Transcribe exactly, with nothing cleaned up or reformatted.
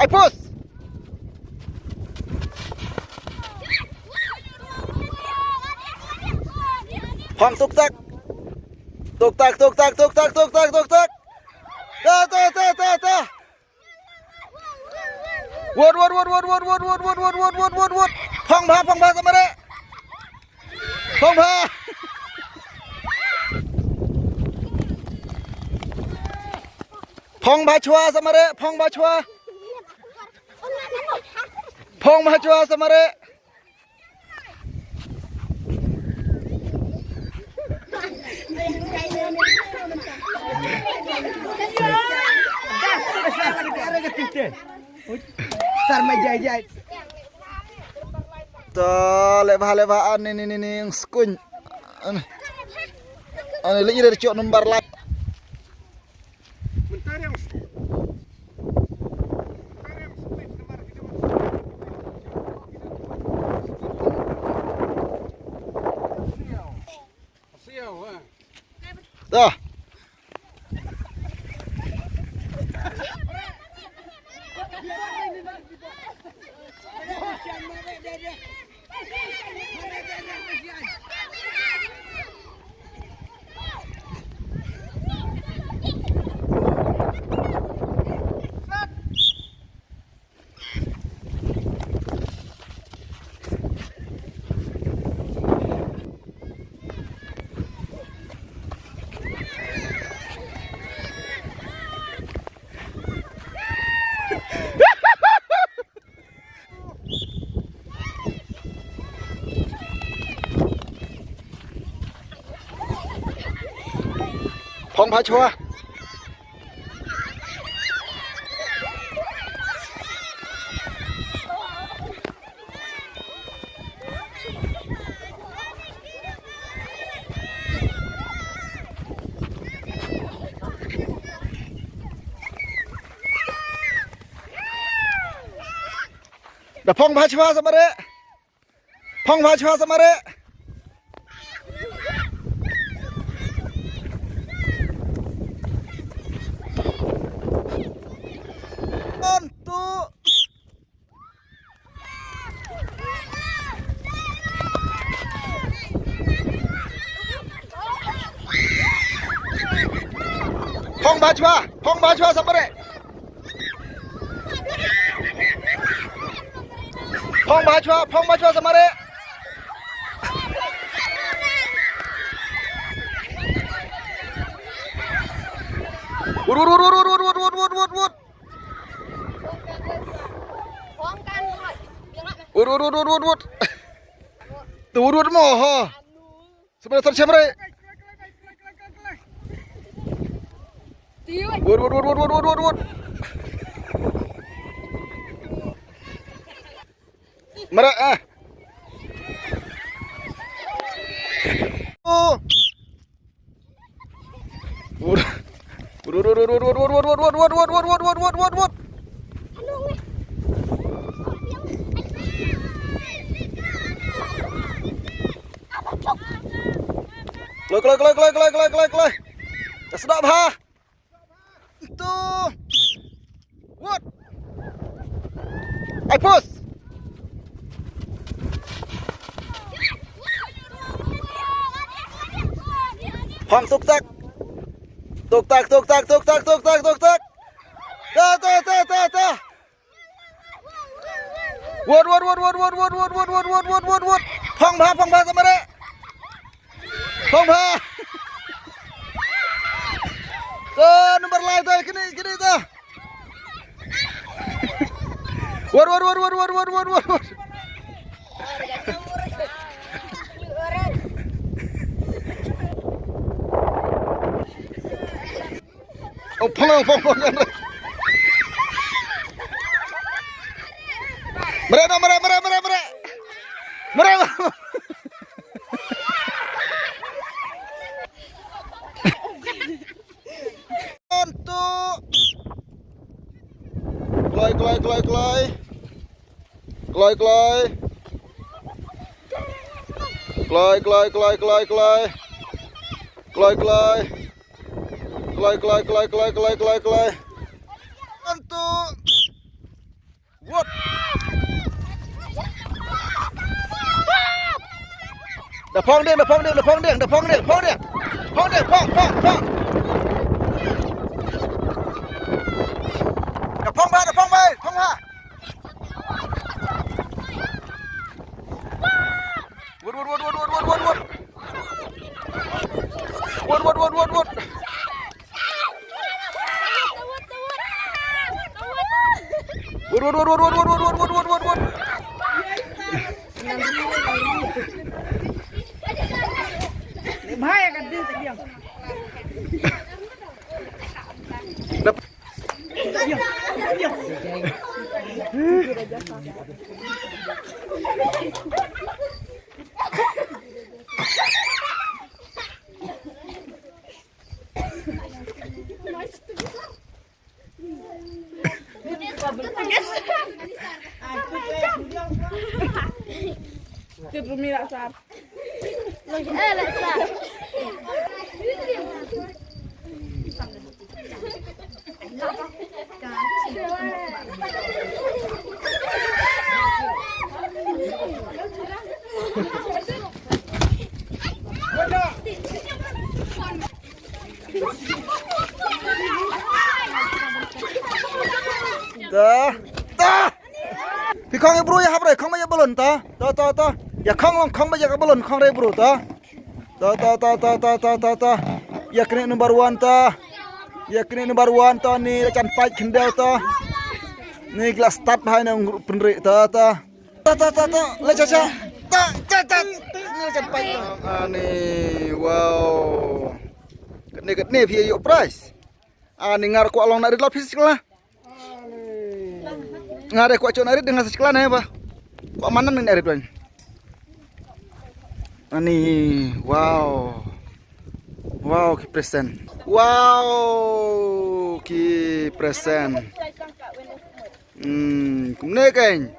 Pus. Phong tuk tak. Tuk tak, tuk tak, tuk tak, tuk tak, tuk tak. Ta, ta, ta, ta, ta. Wot, wot, wot, wot. Phong bha, phong bha samare. Phong bha. Phong bha chwa samare, phong bha chwa. Phong bha chwa samare. Sar mai jai jai. To, leh bha, leh bha, ani, ni, ni, ni, skuin. Ani. Ani, leh ira chok number lai. Dah. Phong pha chwa. Da phong pha chwa samare. Phong pha chwa samare. One, two. Phong pha chwa, phong pha chwa samare. Phong pha chwa, phong pha chwa samare. Wut, wut, wut. Wut, wut, wut, wut, wut. Tu wut, wut mo ho. Sebentar, sebentar. Wut, wut, wut. Mara ah. Oh. Wut. Wut, wut, wut. Kloi, kloi, kloi. Ka sdok bha. Tu. Wut. Ai pus. Phong tuk tak. Tuk tak, tuk tak, tuk tak, tuk tak, tuk tak. Ta, ta, ta, ta, ta. Wut, wut, wut. Phong pha, phong pha samare. Phong pha. To, number lai to, kini, kini to. Wut, wut, wut. Oh, phong, phong, phong. Mare, no, mare, mare, mare, mare. Mare. One, two. Kloi, kloi, kloi, kloi. Kloi, kloi. Kloi, kloi, kloi, kloi, kloi. Kloi, kloi. Kloi, kloi, kloi, kloi, kloi, kloi, kloi. One, two. Da phong ding, da phong ding, da phong ding, da phong ding, phong ding. Phong ding, phong, phong, phong. Da phong ba, da phong ba, phong ba. Wut, wut, wut, wut. Wut, wut, wut, wut, wut. Wut, wut, wut, wut. Ta, ta. Phi khong ïa bru ïa hap re, khong ba ïa balon ta. Ta, ta, ta. Ïa khong long khong ba ïa ka balon khong re bru ta. Ta, ta, ta, ta. Ïa kane number one ta. Ïa kane number one ta ni la jan pait khyndew ta. Ni la start bha na pynri ta, ta. Ta, ta, ta, ta. La cha cha. Ta, ta, ta. Ni la jan pait ta. Ani, wow. Kane kane phi ïoh prize. Ani ngar kwah long na rit la phi sikla. Nga re kwah chok na rit dengan sa chikla ne ba. Kwah manan na rit wan. Ani, wow. Wow, ki present. Wow, ki present. Hmm, kumne keng.